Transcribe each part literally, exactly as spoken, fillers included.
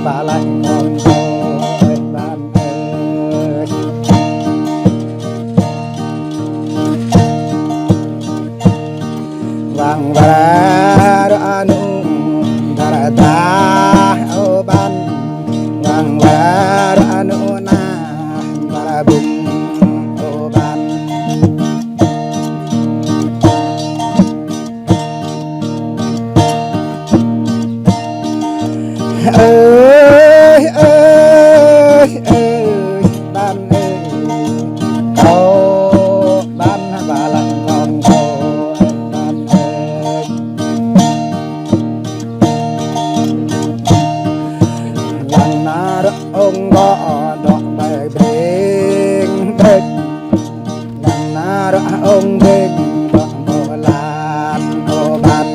Ba lăng kông kông ơi ƀan ơi. Wang wara ră anŭ dara dah ơ ƀan. Wang wara ră anŭ nah dara bŭng ơ ƀan. Ơi, ơi, ơi, ƀan ơi. Kâo ƀan ba lăng kông kông ơi ƀan ơi. Lăng nao rŏ ong gŏ dŏ ƀai ƀing ƀing. Lăng nao rŏ ong ƀing dŏ ƀôh lan ơ ƀan.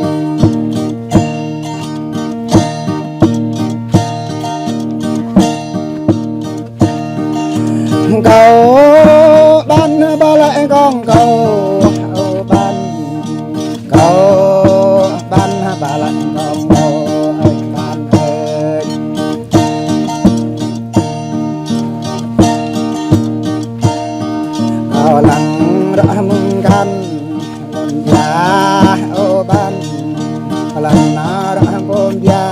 Kâo ƀan ba lăng kông kông ơ ƀan. Kâo ƀan ba lăng kông kông ơi ƀan ơi. Kâo lăng ră mơ̆ng kăn lŏm biă ơ ƀan. Kâo lăng nao ră pôm biă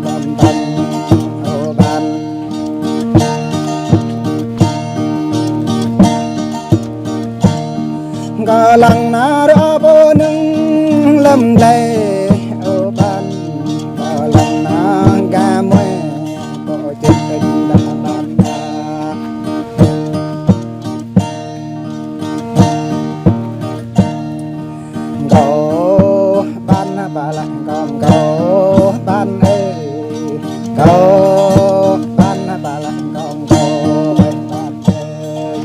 lŏm tăn ơ ƀan. Kâo lăng nao ră pô nưng lŏm glai ơ ƀan. Kâo lăng nao gah mơi pô čih ƀing dah ƀan dah. Kâo ƀan ba lăng kông kông ƀan ơi. Kâo ƀan ba lăng kông kông ơi ƀan ơi.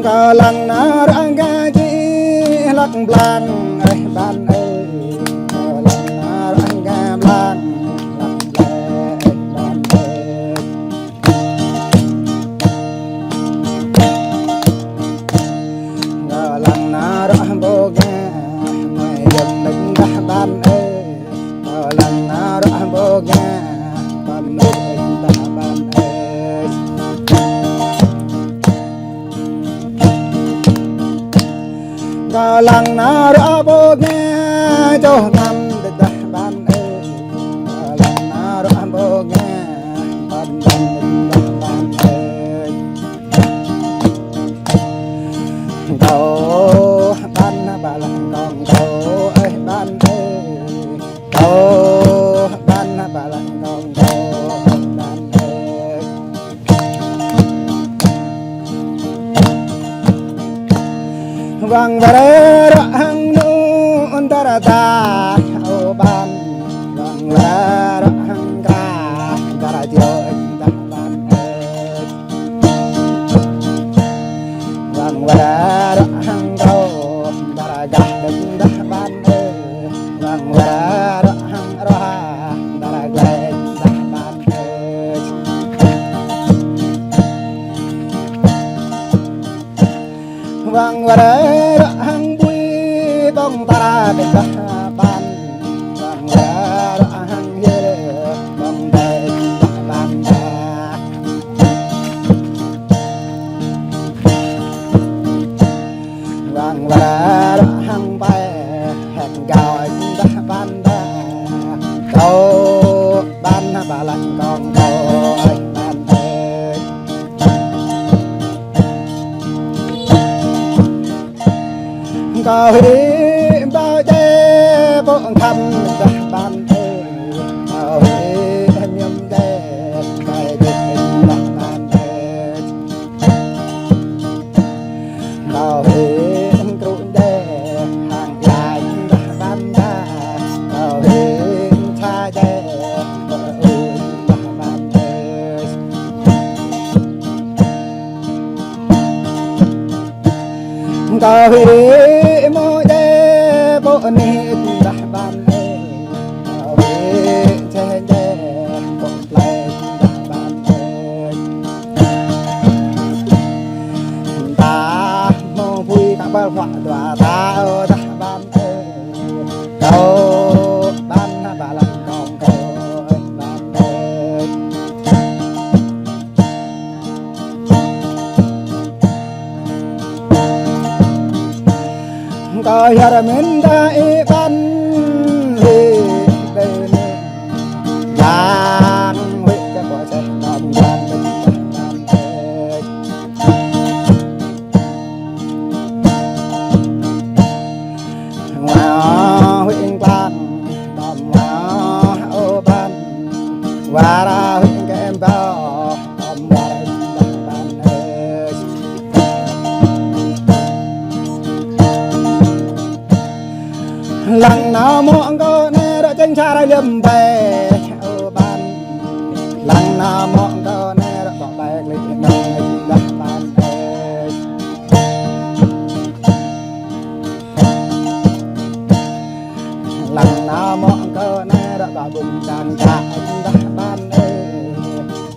Kâo lăng nao ră gah čih lăk blang ơi ƀan ơi. Kâo lăng nao ră gah blang lăk blang ơi ƀan ơi. Kâo lăng nao ră ƀôh gah mơi yơ̆m lĕ dah ƀan ơi. Kâo lăng nao ră ƀôh gah pơm lĕ dah ƀan ơi. Kâo lăng nao ră ƀôh gah čoh ngăn dah ƀan ơi. Kâo lăng nao ră ƀôh gah pơm lĕ dah ƀan ơi. Kâo ƀan ba lăng kông kông ơi ƀan ơi. Kâo ƀan ba lăng kông kông ơi ƀan ơi. Wang wara ră hăng nŭ dara dah ơ ƀan. Wang wara ră hăng krah dara jrơi dah ƀan ơi. Wang wara ră hăng kâo dara gah đơ̆ng dah ƀan ơi. Wang wara ră hăng rŏh dara glai dah ƀan ơi. Wang wara ră hăng ƀui ƀong tara ƀing dah ƀan. Wang wara ră hăng hiêr ƀong đai ƀing dah ƀan dah. Wang wara ră hăng pai hĕt gao ƀing dah ƀan dah. Kâo ƀan ba lăng kông kông ơi ƀan ơi. Kâo hĭ ƀâo djai pŏk khăm dah ƀan ơi. Kâo hĭ mơyum djai kai djai dah ƀan ơi. Kâo hĭ krŭ djai hăng ia dah ƀan dah. Kâo hĭ čha djai pŏk ŭ dah ƀan ơi. Kâo hĭ mŏ djai pŏk anih dah ƀan ơi. Kâo hĭ čeh djai pŏk plai dah ƀan ơi. Dah mơ̆ hui kơ ƀal huă dua ta dah ƀan ơi. Kâo ƀan hă ƀa lăng kông kâo ơi ƀan ơi. Kâo hiăr mĭn ta ih ƀan ih ƀe nê. Yang huĭ kơ ƀô̆ seh tơm yang ƀan ƀan ƀan ƀan ƀan. Wa huĭ klang tơm wa ơ ƀan. Wa ra huĭ kơ em ƀa tơm wa ra ƀan ƀan ơi. Lăng nao mơ̆ kơ nê ră čeng čar lơm ƀe ơ ƀan. Lăng nao mơ̆ kơ nê ră kơ ƀe klĭ nơng dah ƀan ơi. Lăng nao mơ̆ kơ nê ră kơ bung čang ča dah ƀan ơi.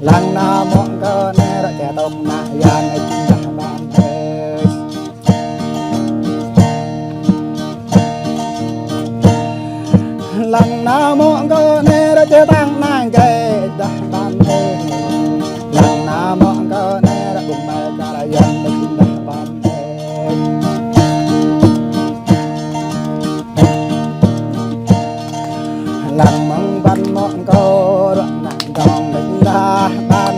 Lăng nao mơ̆ kơ nê ră če tông na yang dah ƀan ơi. Lăng nao mơ̆ kơ nê ră če tang na gê dah ƀan ơi. Lăng nao mơ̆ kơ nê ră bung ƀe čar yang dah ƀan ơi. Lăng mơ̆ng ƀan mơ̆ kơ ră na dong dah ƀan.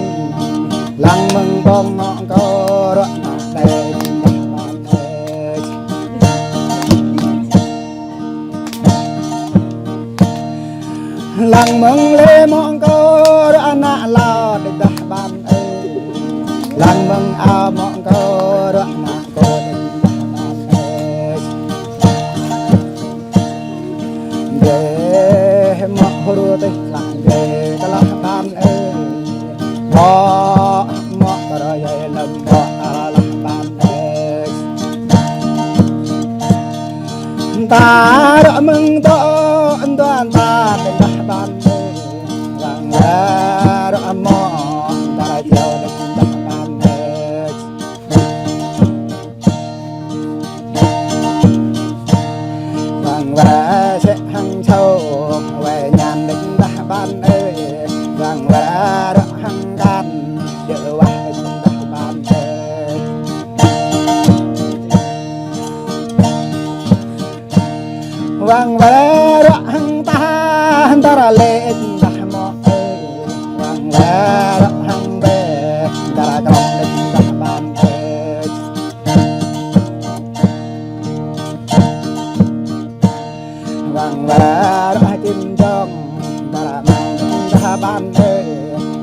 Lăng mơ̆ng ƀong mơ̆ kơ ră na dah ƀan ơi. Lăng mơ̆ng lê mơ̆ kơ ră ană lao dah ƀan ơi. Lăng mơ̆ng ao mơ̆ kơ ră ană kơ dah ƀan ơi. Dêh mơ̆ hur tih lăng dêh kơ lah ƀan ơi. Mơ̆ mơ̆ kơ rơi lơm mơ̆ ala lah ƀan ơi. Ta ră mơ̆ng dŏ anduan ta dah ƀan ơi. Lăng ră mơ̆ ta ră jao dah ƀan ơi. Wăng wơ̆t sĕ hăng sâu wai ñan dah ƀan ơi. Wăng wơ̆t ră hăng kan djơ̆ wah dah ƀan ơi. Wăng wơ̆t ră hăng tah antar lĕ dah mơ̆ ơi. Wăng wơ̆t ră hăng ƀe antar krong dah ƀan ơi. Wăng wơ̆t ră hăng čim čong antar măng dah ƀan ơi.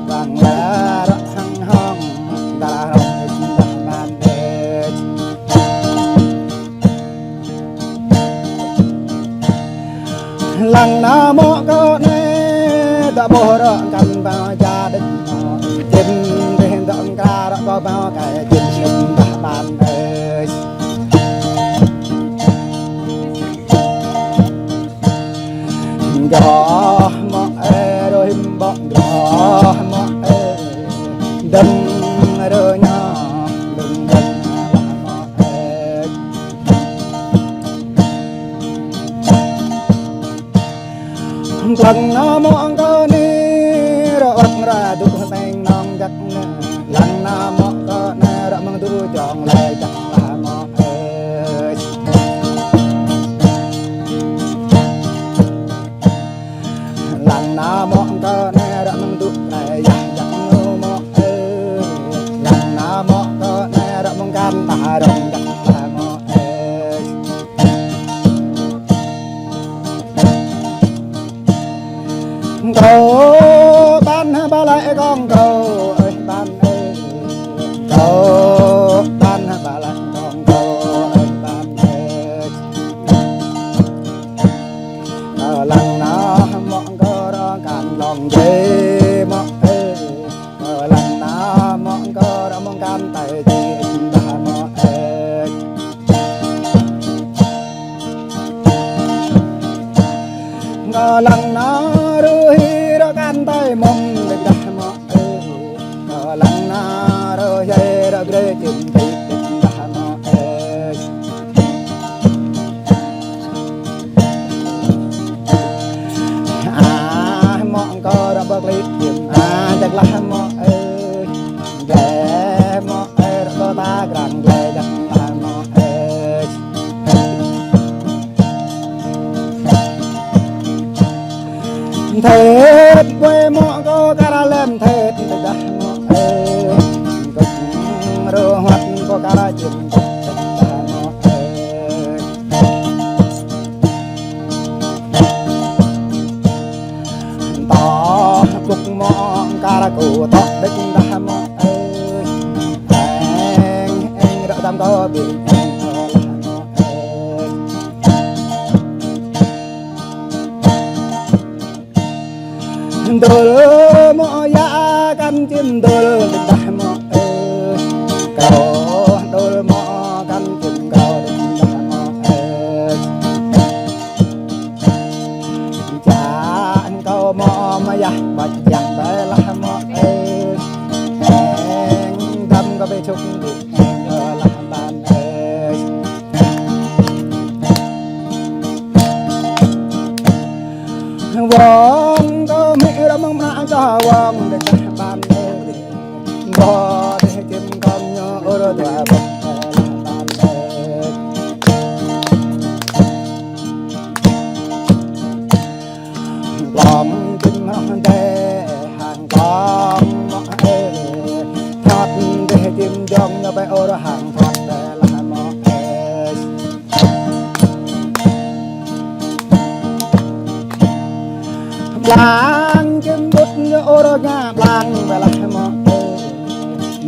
Wăng wơ̆t ră hăng hong antar hrong dah ƀan ơi. Lăng nao mơ̆ kơ nê ta ƀuh ră kăn ƀao ča đĕč mơ̆. Čim dêh dŏ kra ră kơ ƀao kơ čim đĕč dah ƀan ơi. Gah mơ̆ ơi rơhim ƀŏ gah mơ̆ ơi. Dăm rơña dăm dăm dah mơ̆ ơi. Lăng nao mơ̆ kơ nê ră wăt ra dŭ teng nong jăk nê. Lăng nao mơ̆ kơ nê ră mơ̆ng dŭ jong lai jăk dah mơ̆ ơi. Lăng nao mơ̆ kơ nê ră mơ̆ng dŭ lai yah jăk nô mơ̆ ơi. Lăng nao mơ̆ kơ nê ră mơ̆ng kan dah rong jăk dah mơ̆ ơi. Kâo ƀan hă ƀa lĕ kông kâo ơi ƀan ơi. Kâo ƀan hă ƀa lĕ kông kâo ơi ƀan ơi. Kâo lăng nao mơ̆ kơ ră kan long dê mơ̆ ơi. Kâo lăng nao mơ̆ kơ ră mơ̆ng kan tai dê dah mơ̆ ơi. Kâo lăng nao rơhĭ ră kan tai mơ̆ng dah mơ̆ ơi. Kâo lăng nao rơhĭ ră grê čim tai dah mơ̆ ơi. Thĕt ƀuê mŏ kâo kar lem thĕt tơdah mŏ ơi. Kơ̆k rơhuăt kâo kar čim kơ̆k tơdah mŏ ơi. Tŏ ƀŭk mŏ kar kâo tŏ đĕč tơdah mŏ ơi. Eng, eng rơ̆ tăm kâo ƀing eng tơdah mŏ ơi. Dôl mŏ yă kăn čim dôl tơdah mŏ ơi. Kâo dôl mŏ kăn čim kâo tơdah mŏ ơi. Čang kâo mŏ mơyah ƀač yă tơdah mŏ ơi. Eng dăm kâo ƀu čŭk ƀing eng tơdah ƀan ơi. Wŏng kâo mĭ rơmơ̆ng mơnă čoh wŏng tơdah ƀan ơi. Bơ dêh čim kâo ñu ur dua bơ tơdah ƀan ơi. Klŏng čim hŏng dêh hăng klŏng mŏ ơi. Thŏt dêh čim jŏng ñu ƀơi ur hăng thŏt tơdah mŏ ơi. Blang čim ƀut ñu ur ngă blang tơdah mŏ ơi.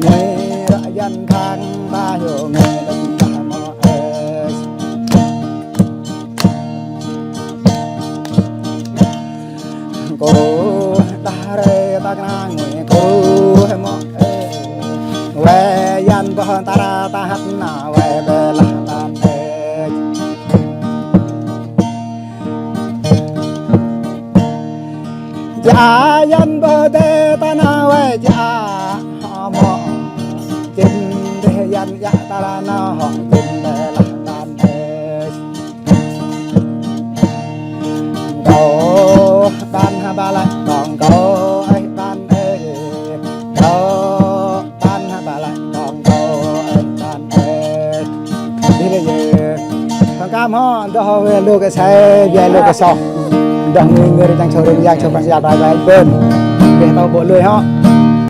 Ngơi rơ̆ yan khăng ba hyu ngơi tơdah mŏ ơi. Kơ đah rơi ta kơna ngui kơ mŏ ơi. Wai yan boh tara ta hăt na wai tơdah ƀan ơi. Ča yan boh dêh ta na wai ča hŏ mŏ. Čim dêh yan yă tara na hŏ čim tơdah ƀan ơi. Kâo ƀan hă ƀa laĭ kŏng kâo ơi ƀan ơi. Kâo ƀan hă ƀa laĭ kŏng kâo ơi ƀan ơi. Đi lê yê. Kơ̆ng kăm hŏ, dŏ wai lu kơ sai, wai lu kơ soh. Dŏ ngui ngui rơ̆ čang sô rơ̆ng yang sô păng yă rai rai bơ̆n. Bĕ tâo ƀô̆ lui hŏ.